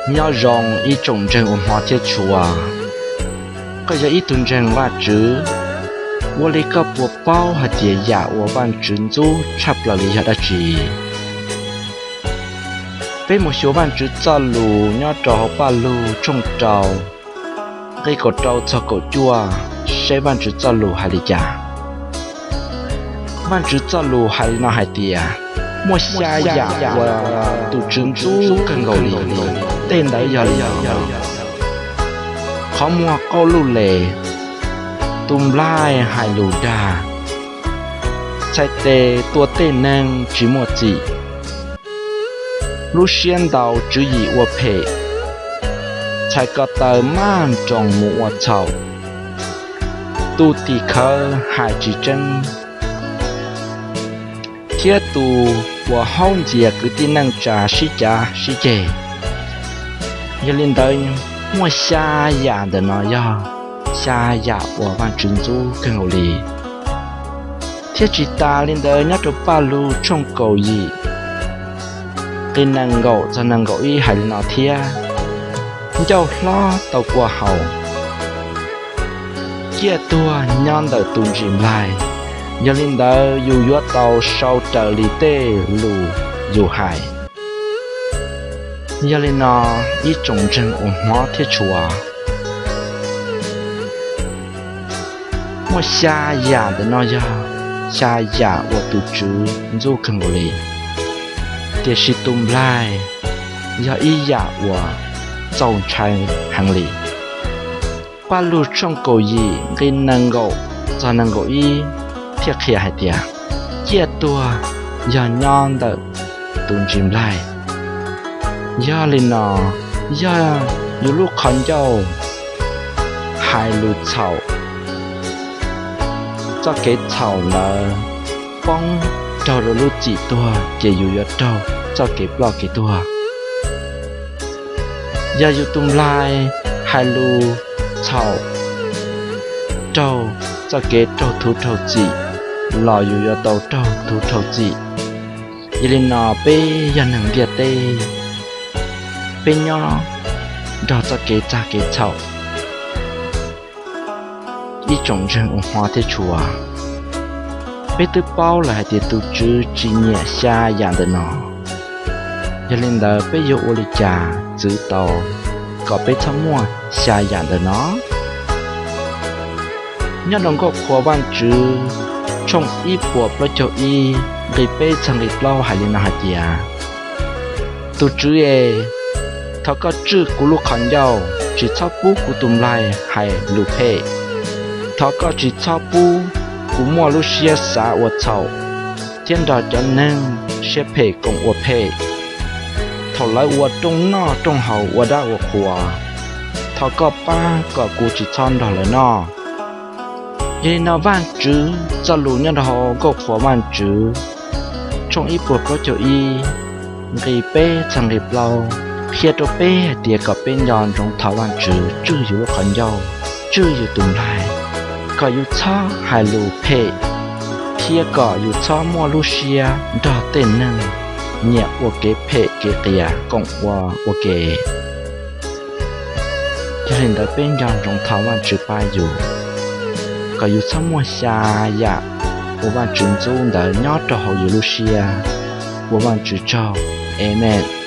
Nyob zoo ib tsoom ntseeg uas hmov thiab tshua, koj yog ib tug ntseeg Vajtswv, ua li koj puas paub hais tias yam uas Vajtswv ntxub tshaj plaws li yog dab tsi? Peb mus xyuas Vajtswv txoj lus nyob rau hauv Paj Lug tshooj rau, nqe kaum rau txog kaum cuaj, seb Vajtswv txoj lus hais li cas. Vajtswv txoj lus hais li no hais tias, muaj xya yam uas tus Tswv ntxub kawg nkaus li, tej ntawd yog li no: qhov muag qaub luj les, tus nplaig hais lus dag, txhais tes tua tej neeg tsis muaj txim, lub siab ntau tswv yim ua phem, txhais ko taw maj nroos mus ua txhaum, tus tim khawv hais tsis tseeb, thiab tus uas haub ntxias kwv tij neej tsa sib cav sib ceg. Yog li ntawd, muaj xya yam ntawm no yog xya yam uas Vajtswv ntxub kawg nkaus li. Thiab tsis tas li ntawd, nyob rau Paj Lug tshooj kaum yim, nqe nees nkaum txog nees nkaum ib hais li no thiab: ncauj hlob tau kua haus, ciaj tuag nyob ntawm tus ntsis nplaig. Yog li ntawd, yus yuav tau sau raws li tej lus yus hais. Yog li no, ib tsoom ntseeg uas hmov thiab tshua, muaj xya yam ntawm no yog xya yam uas tus Tswv ntxub kawg nkaus li, tiam sis tus nplaig yog ib yam uas txaus ntshai heev li. Paj Lug tshooj kaum yim nqe nees nkaum txog nees nkaum ib thiaj qhia hais tias, ciaj tuag yog nyob ntawm tus ntsis nplaig. Yog li no, yog yus lub qhov ncauj hais lus txhaum, txoj kev txhaum ntawd poob raug rau lub txim tuag ces yus yuav raug txoj kev ploj kev tuag. Yog yus tus nplaig hais lus txhaum raug txoj kev raug thuv raug txim los yus yuav tau raug thuv raug txim. Yog li no peb yog neeg ntiaj teb, peb nyob nrog txoj kev txag kev txhaum. Ib tsoom ntseeg uas hmov thiab tshua, peb twb paub lawm hais tias tus Tswv tsis nyiam xya yam ntawm no. Yog li ntawd peb yuav ua li cas txwv tau kom peb txhob muaj xya yam ntawm no? Nyob rau Nkauj Qhuas Vajtswv tshooj ib puas plaub caug ib nqe peb txog nqe plaub hais li no hais tias, tus Tswv es, thov koj tswj kuv lub qhov ncauj, tsis txhob pub kuv tus nplaig hais lus phem. Thov koj tsis txhob pub kuv muaj lub siab xav ua txhaum thiab nrog cov neeg siab phem koom ua phem. Thaum lawv ua rooj noj rooj haus ua dab ua qhuas, thov koj pab kom kuv tsis txhob nrog lawv noj. Yog li no Vajtswv txoj lus nyob rau hauv Nkauj Qhuas Vajtswv tshooj ib puas plaub caug ib nqe peb txog nqe plaub qhia rau peb hais tias kom peb nco ntsoov thov Vajtswv tswj yus lub qhov ncauj, tswj yus tus nplaig, kom yus txhob hais lus phem, thiab kom yus txhob muaj lub siab nrog tej neeg nyiam ua kev phem kev qias koom ua ua ke. Yog li ntawd peb nco ntsoov thov Vajtswv pab yus, kom yus txhob muaj xya yam uas Vajtswv ntxub ntawd nyob rau hauv yus lub siab. Ua Vajtswv tsaug. Amees.